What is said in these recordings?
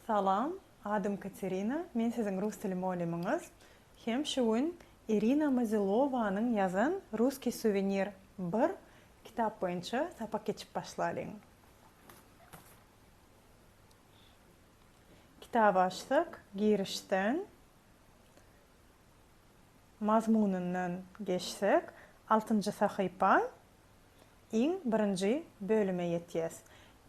Salam, adym Katerina, men siziň rus dili mugallymyňyz. Hem şu gün Irina Mazilowanyň ýazan Russkiý suwenir bir kitap boýunça sapak geçip başlalyň. Kitaby açsak, girişden, mazmunyndan geçsek, altynjy sahypa, iň birinji bölüme ýetýäs.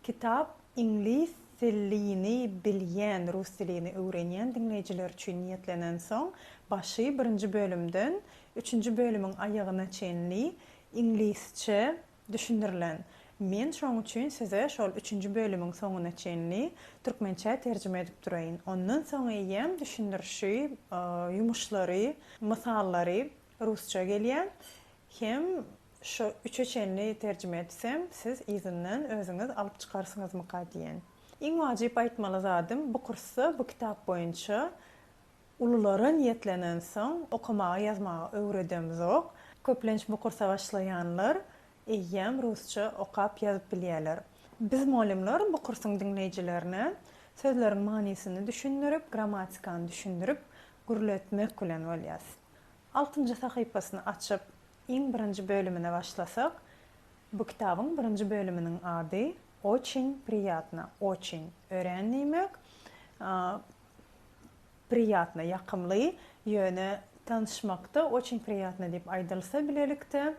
Kitap iňlis dilini bilýän, rus dilini öwrenýän diňleýjiler üçin niýetlenensoň, başy birinji bölümden üçünji bölümiň aýagyna çenli iňlisçe düşündirilen. Men şoň üçin size şol üçünji bölümiň soňuna çenli türkmençä terjime edip duraýyn. Ondan soň eýýäm düşündirişi, ýumuşlary, mysallary rusça gelýär. Hem şo üçe çenli terjime etsem, siz yzyndan özüňiz alyp çykarsyňyzmyka diýen. Iň wajyp aýtmaly zadym, bu kursda bu kitap boýunça ululara niýetlenensoň okamaga ýazmaga öwredemzok. Köplenç bu kursa başlaýanlar eýýäm rusça okap ýazyp bilýärler. Biz mugallymlar bu kursuň diňleýjilerine sözleriň manysyny düşündirip, grammatikany düşündirip gürletmek bilen bolýas. Altynjy sahypasyny açyp, iň birinji bölümine başlasak, bu kitabyň birinji bölüminiň ady Oçin priýatno, oçin, örän diýmek, priýatno, ýakymly, ýöne tanyşmakda oçin priýatno diýip aýdylsa bilelikde,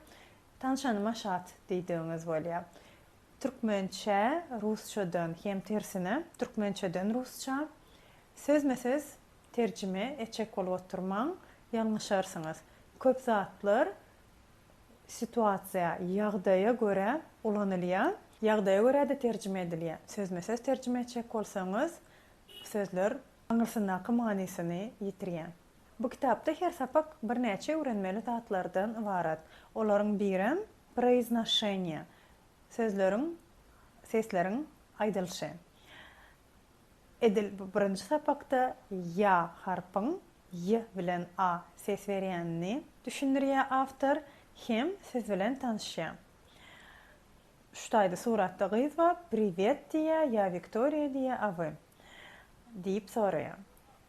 tanşanyma şat diýdigiňiz bolýar. Türkmençä rusçadan hem tersine, türkmençeden rusça sözme-söz Terjime etjek bolup oturmaň, ýalňyşarsyňyz. Köp zatlar situasiýa, ýagdaýa görä ulanylýar. Ýagdaýa görä-de terjime edilýär. Sözme-söz terjime etjek bolsaňyz, sözler aňyrsyndaky manysyny ýitirýär. Bu kitapda her sapak birnäçe öwrenmeli zatlardan ybarat. Olaryň birem proiznoşeniýe, sözleriň, sesleriň aýdylyşy. Edil bu birinji sapakda ýa harpyň y bilen a ses berýänini düşündirýär awtor hem siz bilen tanyşýar. Şu taýda suratda gyz bar, Priwet diýýär, ýa Wiktoriýa diýýär, a wy? diýip soraýar.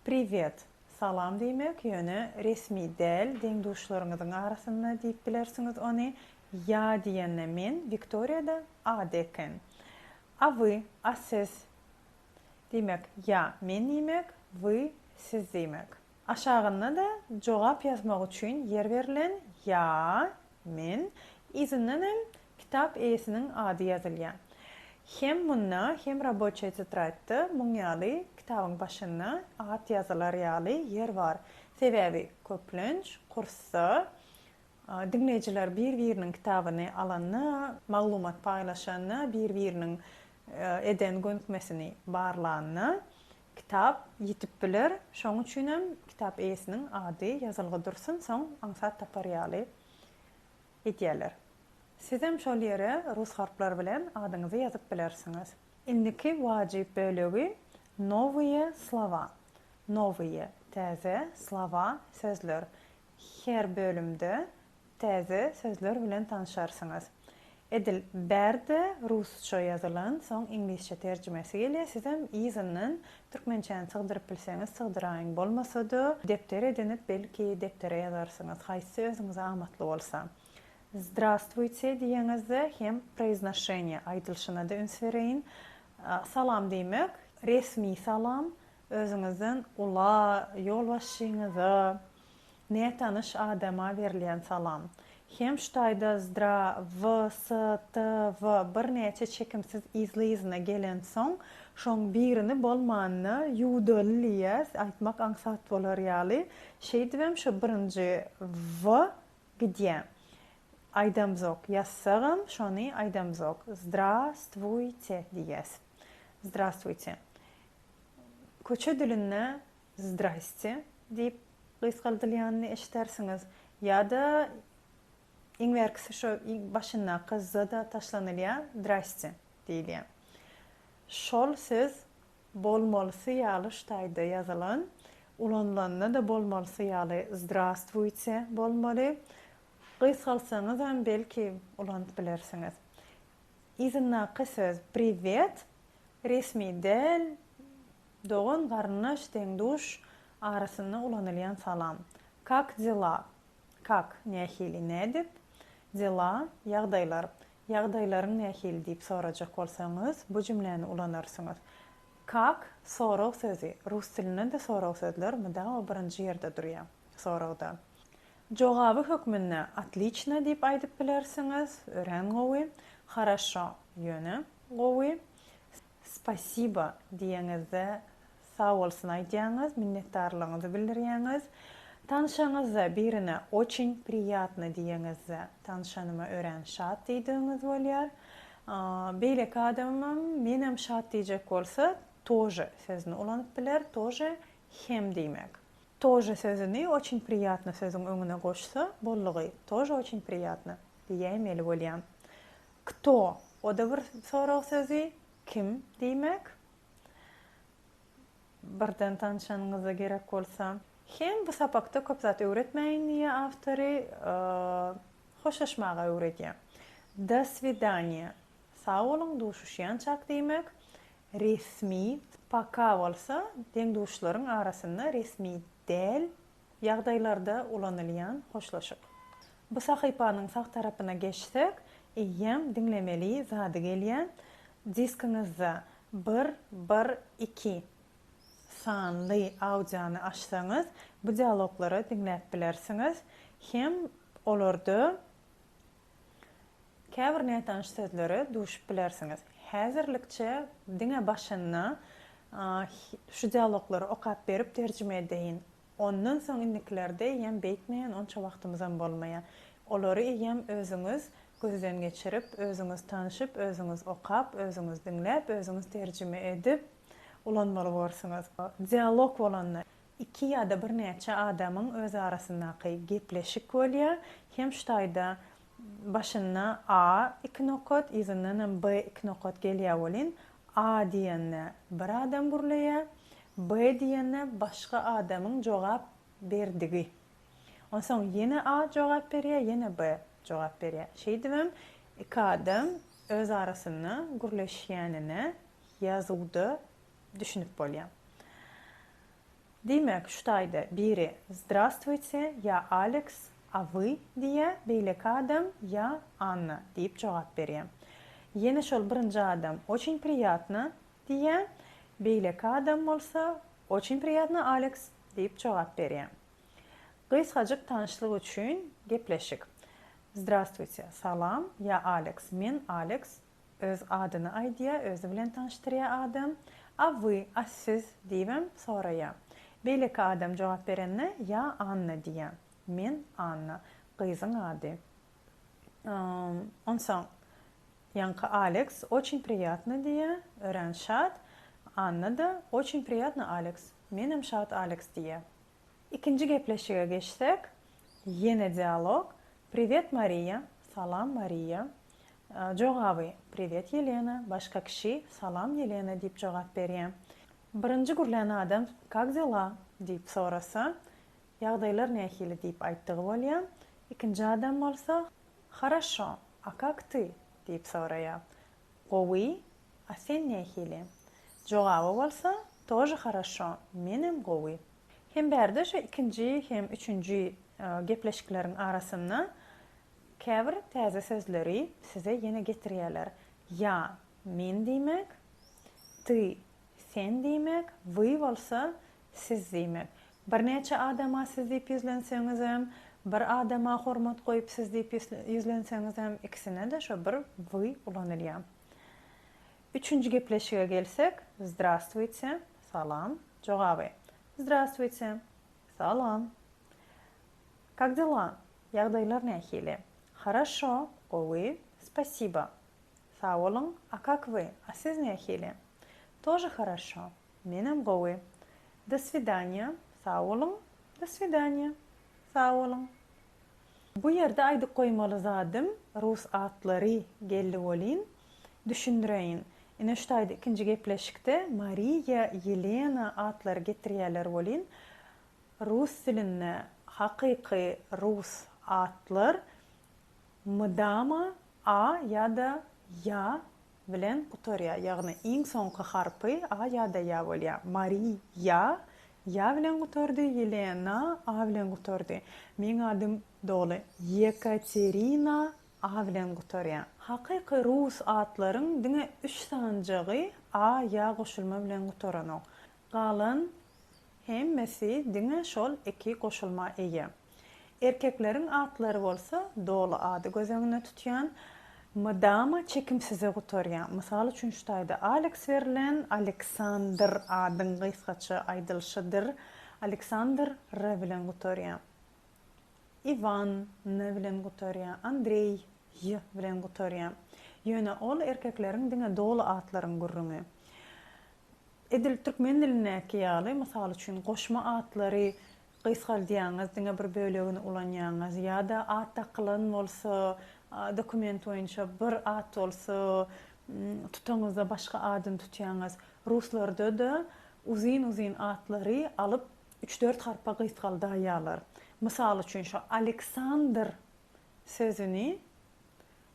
Priwet, salam diýmek, ýöne resmi däl deň-duşlaryňyzyň arasynda diýip bilersiňiz ony. Ýa diýende men, Wiktoriýa-da ady eken. A wy, a siz? Diýmek, ýa men diýmek, wy, siz diýmek. Aşagynda-da jogap ýazmak üçin ýer berlen, ýa, men, yzyndan hem kitap eýesiniň ady ýazylýar. Hem munda, hem raboçiýa tetradda muň ýaly kitabyň başynda at ýazylar ýaly ýer bar. Sebäbi köplenç kursda Diňleýjiler bir-biriniň kitabyny alanda, maglumat paýlaşanda, bir-biriniň eden gönükmesini barlanda kitap ýitip biler. Şonuň üçinem kitap eýesiniň ady ýazylgy dursun, soň aňsat tapar ýaly edýärler. Sizem şol ýere rus harplary bilen adyňyzy ýazyp bilersiňiz. Indiki wajyp bölegi Nowyýe slowa. Nowyýe, täze, slowa, sözler. Her bölümde täze sözler bilen tanyşarsyňyz. Edil bärde rusça ýazylan, soň iňlisçe terjimesi gelýär, sizem yzyndan türkmençäni sygdyryp bilseňiz sygdyraýyň, bolmasa-da depder edinip belki depdere ýazarsyňyz, haýsysy özüňize amatly bolsa. Zdrastwuýte diýeňizde hem proiznoşeniýe, aýdylyşyna-da üns bereýin. Salam diýmek, resmi salam, Özüňizden ula, ýolbaşçyňyza, nätanyş adama berilýän salam. Hem şu taýda zdra, w, s, t, w birnäçe çekimsiz yzly-yzyna gelensoň, şoň birini bolmanda ýuwdaly diýýäs, aýtmak aňsat bolar ýaly. Şeýdibem şo birinji w gidýä. Aýdamzok, ýazsagam şony aýdamzok. Zdrastwuýte diýýäs. Zdrastwuýte. Köçe dilinde zdraste diýip gysgaldylýanyny eşidersiňiz. Ýa-da iň bärkisi şo başyndaky z-da taşlanylýar, draste diýilýär. Şol söz bolmalysy ýaly şu taýda ýazylan, ulanylanda-da bolmalysy ýaly zdrastwuýte bolmaly. Gysgaltsaňyzam belki ulanyp bilersiňiz. Yzyndaky söz priwet resmi däl. Dogan, garyndaş, deň-duş arasynda ulanylýan salam. Kak dela? Kak, nähili, nädip? Dela, ýagdaýlar. Ýagdaýlaryň nähili diýip sorajak bolsaňyz, bu jümläni ulanarsyňyz. Kak, sorag sözi. Rus dilinde-de sorag sözler mydama birinji ýerde durýar soragda. Jogaby hökmünde otliçno diýip aýdyp bilersiňiz, örän gowy, haraşo, ýöne gowy, spasibo diýeňizde sag bolsun aýdýaňyz, minnetdarlygyňyzy bildirýäňiz. Tanşaňyzda birine oçin priýatno diýeňizde tanşanyma örän şat diýdigiňiz bolýar. Beýleki adamam menem şat diýjek bolsa tože sözüni ulanyp biler, tože hem diýmek. Тоже sözüni oçin priýatno sözüň öňüne goşsa boldugy, тоже oçin priýatno diýäýmeli bolýan. Kto, o-da bir sorag sözi, kim diýmek. Birden tanyşanyňyzda gerek bolsa. Hem bu sapakda köp zat öwretmäýin diýýär awtory, hoşlaşmaga öwredýär. Do swidaniýa, sag boluň duşuşýançak diýmek. Resmi, poka bolsa deň-duşlaryň arasynda resmi däl ýagdaýlarda ulanylýan hoşlaşyk. Bu sahypanyň sag tarapyna geçsek, eýýäm diňlemeli zady gelýär. Diskiňizde bir, bir, iki sanly audiony açsaňyz, bu dialoglary diňläp bilersiňiz. Hem olarda Käbir nätanyş sözlere duşup bilersiňiz. Häzirlikçe diňe başynda şu dialoglary okap berip terjime edeýin. Ondan soň indikilerde eýýäm beýtmeýän onça wagtymyzam bolmaýar. Olary eýýäm özüňiz gözden geçirip, özüňiz tanşyp, özüňiz okap, özüňiz diňläp, özüňiz terjime edip ulanmaly borsuňyz. Dialog bolanda Iki ýa-da birnäçe adamyň öz arasyndaky gepleşik bolýar. Hem şu taýda başynda A ikinokat, yzyndanam B ikinokat gelýär welin, A diýende bir adam gürleýär, B diýende başga adamyň jogap berdigi. Onsoň ýene A jogap berýär, ýene B jogap berýär. Şeýdibem iki adam öz arasynda gürleşýänine ýazuwda düşünip bolýar. Diýmek, şu taýda biri Zdrastwuyte, ýa Aleks, a wy diýýär, beýleki adam ýa Anna diýip jogap berýär. Ýene şol birinji adam Oçin priýatno diýýär, beýleki adam bolsa Oçin priýatno, Aleks diýip jogap berýär. Gysgajyk tanyşlyk üçin gepleşik. Zdrastwuyte, salam, ýa Aleks, men Aleks, Öz adyny aýdýar, özi bilen tanyşdyrýar adam. A wy, a siz? diýibem soraýar. Beýleki adam jogap berende, Ýa Anna diýýär. Men Anna. Gyzyň ady. Onsoň, ýaňky Aleks, Oçin priýatno diýýär, örän şat. Anna-da, Oçin priýatno, Aleks. Menem şat, Aleks diýýär. Ikinji gepleşige geçsek, ýene dialog, Priwet, Mariýa, Salam, Mariýa. Jogaby, Priwet, Ýelena, başga kişi, Salam, Ýelena diýip jogap berýär. Birinji gürlän adam Kak dela? diýip sorasa, Ýagdaýlar nähili diýip aýtdygy bolýar. Ikinji adam bolsa, Haraşo, a kak ty? diýip soraýar. Gowy, a sen nähili? Jogaby bolsa, Tože haraşo, menem gowy. Hem bärde şu ikinji hem üçünji gepleşikleriň arasynda käbir täze sözleri size ýene getirýärler. Ýa, men diýmek, ty, sen diýmek, wy bolsa siz diýmek. Birnäçe adama siz diýip ýüzlenseňizem, bir adama hormat goýup siz diýip ýüzlenseňizem, ikisine-de şo bir wy ulanylýar. Üçünji gepleşige gelsek, Zdrastwuyte, salam, jogaby, Zdrastwuyte, salam. Kak dela? Ýagdaýlar nähili? Haraşo, gowy, spasibo, sag boluň, a kak wy, a siz nähili? Tože haraşo, Menem gowy. Do swidaniýa, sag boluň, do swidaniýa, sag boluň. Bu ýerde aýdyp goýmaly zadym, rus atlary geldi welin, düşündireýin. Ine şu taýda ikinji gepleşikde Mariýa, Ýelena atlary getirýärler welin, rus dilinde hakyky rus atlar mydama a ýa-da ýa. bilen gutarýar, ýagny iň soňky harpy a ýa-da ýa bolýar. Mariýa, ýa bilen gutardy, Ýelena, a bilen gutardy. Meň adym doly Ýekaterina, a bilen gutarýar. Hakyky rus atlaryň diňe üç sanjagy a, ýa goşulma bilen gutaranok. Galan hemmesi diňe şol iki goşulma eýe. Erkekleriň atlary bolsa doly ady göz öňünde tutýan, mydama çekimsize gutarýar. Mysal üçin şu taýda Aleks berlen, Aleksandr adyň gysgaça aýdylyşydyr. Aleksandr r bilen gutarýar. Iwan n bilen gutarýar, Andreý ý bilen gutarýar. Ýöne ol erkekleriň diňe doly atlaryň gürrüňi. Edil türkmen dilindäki ýaly, mysal üçin, goşma atlary gysgaldýaňyz, diňe bir bölegini ulanýaňyz ýa-da at dakylan bolsa, dokument boýunça bir at bolsa, tutaňyzda başga adyny tutýaňyz. Ruslarda-da uzyn-uzyn atlary alyp, üç-dört harpa gysgaldaýýarlar. Mysal üçin, şo Aleksandr sözüni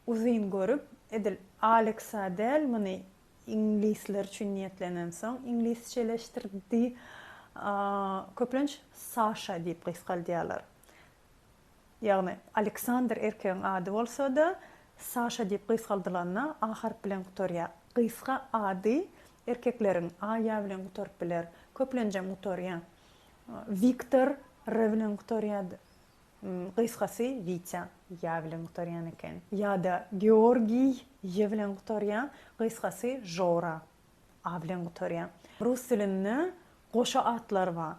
uzyn görüp, edil Aleksa däl, muny Iňlisler üçin niýetlenensoň iňlisçeleşdirdi. Köplenç Saşa diýip gysgaldýarlar. Ýagny Aleksandr erkegiň ady bolsa-da, Saşa diýip gysgaldylanda A harp bilen gutarýar. Gysga ady erkekleriň A ýa bilen gutaryp biler. Köplenjem gutarýar. Wiktor R bilen gutarýar. Gysgasy Witýa, ýa bilen gutarýan eken. Ýa-da Georgiý, ý bilen gutarýan, gysgasy Žora, a bilen gutarýan. Rus dilinde goşa atlar bar.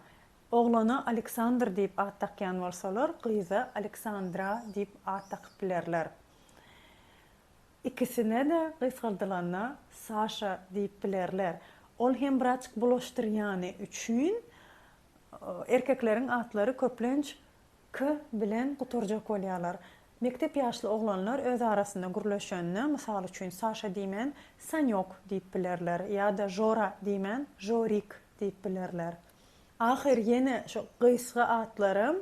Oglana Aleksandr diýip at dakýan bolsalar, gyza Aleksandra diýip at dakyp bilerler. Ikisine-de gysgaldylanda Saşa diýip bilerler. Ol hem birazjyk bulaşdyrýany üçin Erkekleriň atlary köplenç K bilen gutarjak bolýarlar. Mekdep ýaşly oglanlar öz arasynda gürleşende, mysal üçin, Saşa diýmän, Sanýok diýip bilerler ýa-da Žora diýmän, Žorik diýip bilerler. Ahyr ýene şo gysga atlaram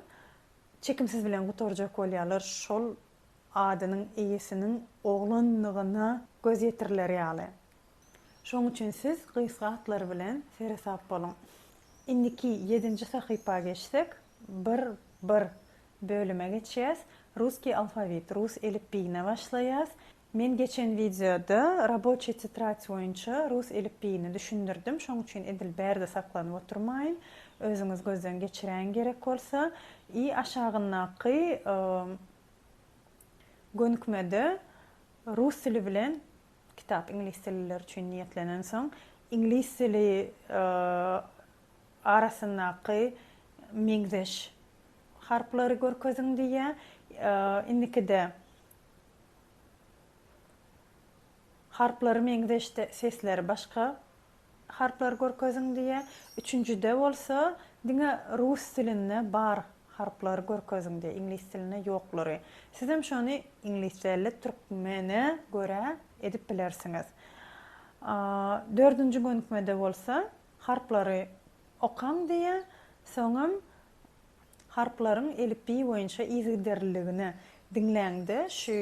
çekimsiz bilen gutarjak bolýarlar, şol adynyň eýesiniň oglanlygyna göz ýetiriler ýaly. Şoň üçin siz gysga atlar bilen seresap boluň. Indiki ýedinji sahypa geçsek, bir, bir, bölüme geçýäs. Russkiý alfawit, rus elipbiýine başlaýas. Men geçen wideoda raboçiý tetrad boýunça rus elipbiýini düşündirdim, şoň üçin edil bärde saklanyp oturmaýyn. Özüňiz gözden geçiräýiň gerek bolsa. I aşagyndaky gönükmede rus dili bilen Kitap iňlis dilliler üçin niýetlenensoň, iňlis dili arasyndaky meňzeş harplary görkeziň diýýär. Indikide harplary meňzeş sesleri başga harplary görkeziň diýýär. Üçünjide bolsa diňe rus dilinde bar harplary görkeziň diýýär, iňlis dilinde ýoklary. Sizem şony iňlis dälde türkmene görä edip bilersiňiz. Dördünji gönükmede bolsa harplary okaň diýýär. Soňam harplaryň elipbiý boýunça yzygiderliligine diňläňde şu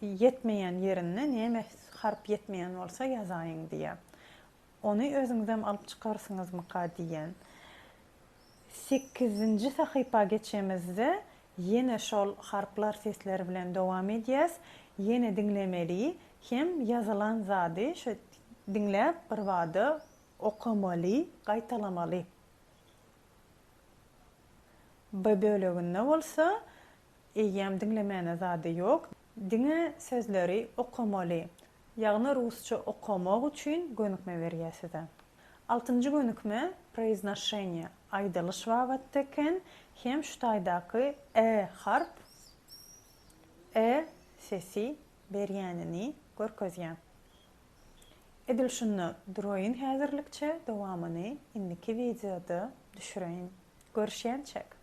Ýetmeýän ýerinde näme harp ýetmeýän bolsa ýazaýyň diýýär. Ony özüňizem alyp çykarsyňyzmyka diýýän. Sekizinji sahypa geçemizde ýene şol harplar sesler bilen dowam edýäs. Ýene diňlemeli hem ýazylan zady şo diňläp birbada okamaly, gaýtalamaly. B böleginde bolsa Eýýäm diňlemäne zady ýok, diňe sözleri okamaly. Ýagny rusça okamak üçin gönükme berýär size. Altynjy gönükme proiznoşeniýe, aýdylyş babatda eken, hem şu taýdaky ä harp ä sesi berýänini görkezýär. Edil şunda duraýyn häzirlikçe, dowamyny indiki wideoda düşüreýin. Görüşýänçäk!